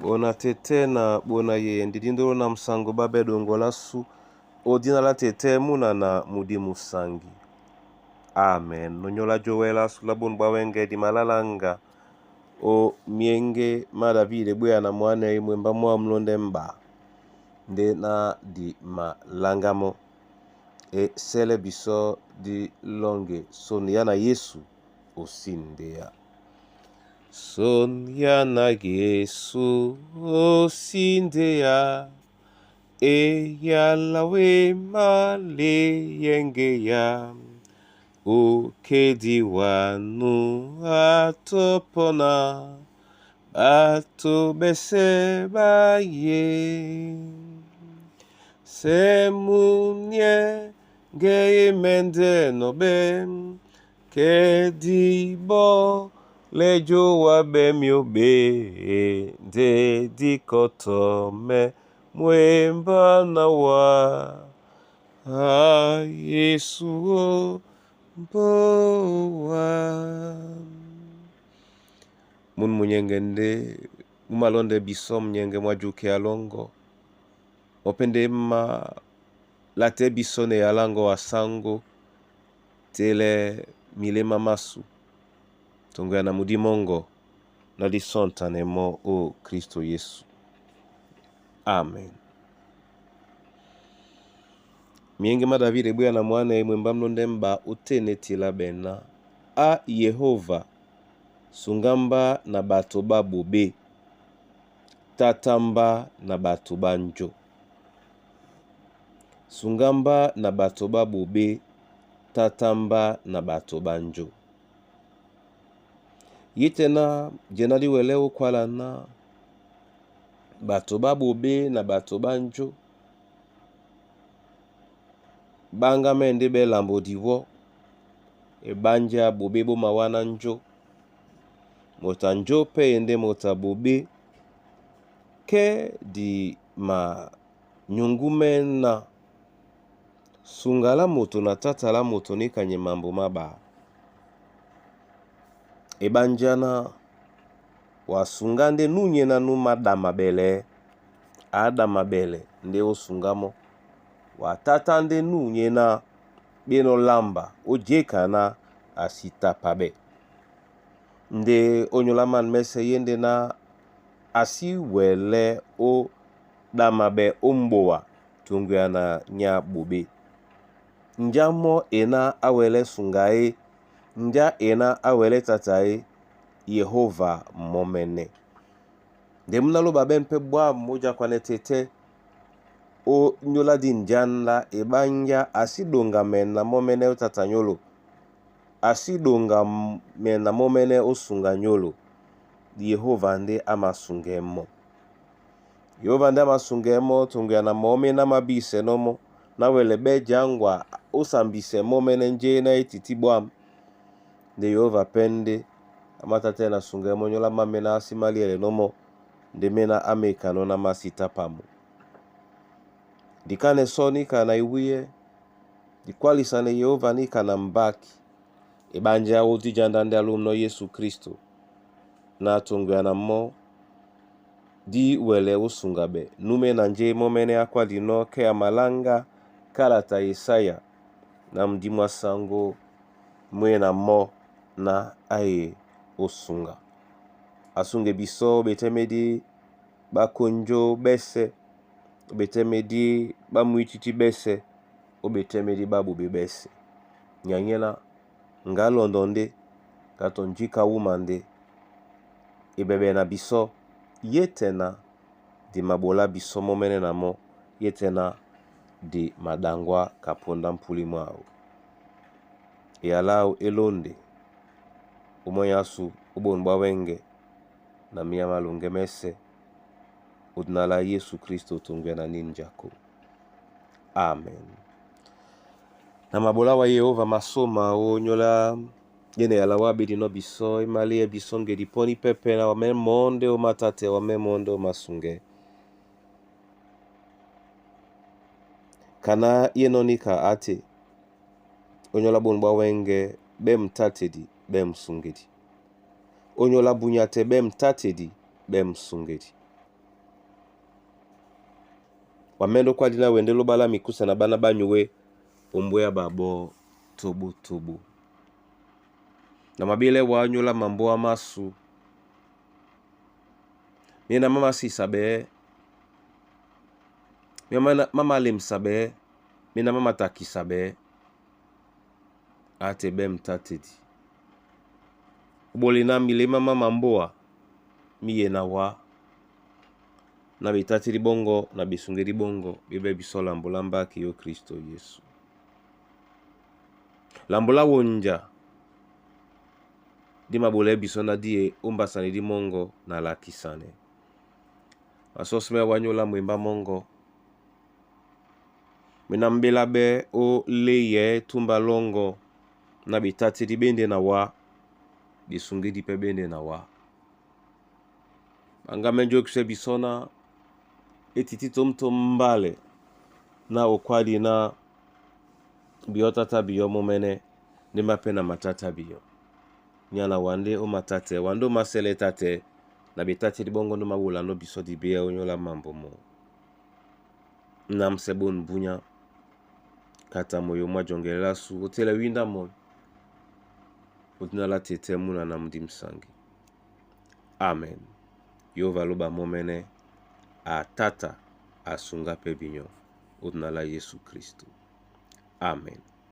Bona tete na bona yeye ndi dindolo na musango babe dongola su odina la tete munana mudi musangi. Amen. Nonyola jowela sula bunu bwa wenge di malalanga o mienge ma Davide bweya na mwane mwemba mwa mlonde mba nde na di malangamo e sele biso di longe son ya na Yesu osindeya. Son ya na Yesu osindeya eyala wema leyengeya okediwanu atopona bato bese baye semunie ngeimende nobe kedibo lejowa bemiobe nde dikotome mwemba na wa a Yesu o mbowa munu munyenge nde mumalonde biso munyenge mwajuke alongo mopende ma late biso ne yalango asango tele milema masu tongo ya na mudimongo na disontane mo o Kristo Yesu. Amen. Mienge ma Davide bweya na mwana mwemba mlonde mba utene tila bena a Yehova sungamba na bato ba bobe tatamba na bato ba njo sungamba na bato ba bobe tatamba na bato ba njo yitena jena liwele okwala na bato ba bobe na bato ba njo banga mende belambo diwo ebanja bobe boma wana njo mota njo pe ende mota bobe ke di ma nyungume na sungala moto na tata la moto nikanye mambo maba ebanjana wasunga nde nunye na numa mabele ada mabele nde osungamo watata nde nunye na beno lamba ojeka na asitapabe nde onyola man mese yende na asiwele o damabe ombowa tungu ya na nya bobe njamo ena awele sungae nja ena awele tatae Yehova momene nde munaloba be mpe bwa moja kwane tete o nyola di njanla ebanja asidonga mena momene otata nyolo asidonga mena momene osunga nyolo Yehova nde amasungemo Yehova nde amasungemo tungu ya na momi na mabise nomo nawele bejangwa osambise momene nje na etiti bwam nde Yehova pende amatate na sungemo nyola mamena asimaliele nomo nde mena amekano na masita pamo dikane so nika na iwiye dikwalisane Yehova nika na mbaki ebanja otijanda nde alumno Yesu Kristo na tungu ya na mo di wele osungabe nume na nje momene akwa dino ke ya malanga kalata Yesaya na mdimwa sango mwe na mo na aye osunga asunge biso betemedi bakonjo bese obetemedi bamuititi bese obetemedi babobe bese nyanyela ngalondo nde kato njika wuma nde ebebe na biso yetena di mabola biso momene na mo yetena di madangwa kaponda mpuli mwao eyalao elonde omonyasu obonu bwa wenge na mia malonge mese odinala Yesu Kristo tongwe na ninjako. Amen. Na mabola wa Yehova masoma onyola yene yala wabedi no biso imali ya biso ngedi poni pepe na wame monde o matate wame monde o masunge kana yenonika ate onyola bonu bwa wenge be mtatedi be msungedi onyola bunyate be mtatedi be msungedi. Wa mɛndɛ okwadi na wɛndɛ loba la mikusa na bana banyuwe ombwá babɔ tobo-tobo. Na mabelɛ wa onyula mamboa masu. Mena mamasisa bɛɛ, mena mamalemsa bɛɛ, mena mamatakisa bɛɛ, ate bɛ mtatedi. Obole na milema ma mamboa miye na wa na betatedi bongo na besungedi bongo bebe biso lambo la mbaki yo Kristo Yesu. Lambo la wonja di mabole biso na die ombasani di mongo na lakisane. Masosme wanyola mwemba mongo. Mena mbela be o leye tumba longo na betatedi bende na wa besungedi pe bende na wa. Banga menjo biso na etiti tomto mbale na okwadi na biyo tata biyo momene ndemba pe na matata biyo. Nyana wande o matate wande o masele tate na betatedi bongo ndo mabula no biso di bia onyola mambo mo. Namse bon bunya kata moyo mwa jongelela su otele winda moyo. Otina la tete muna na mdimsangi. Amen. Yova loba momene a tata asunga pe binyo. Otina la Yesu Kristo. Amen.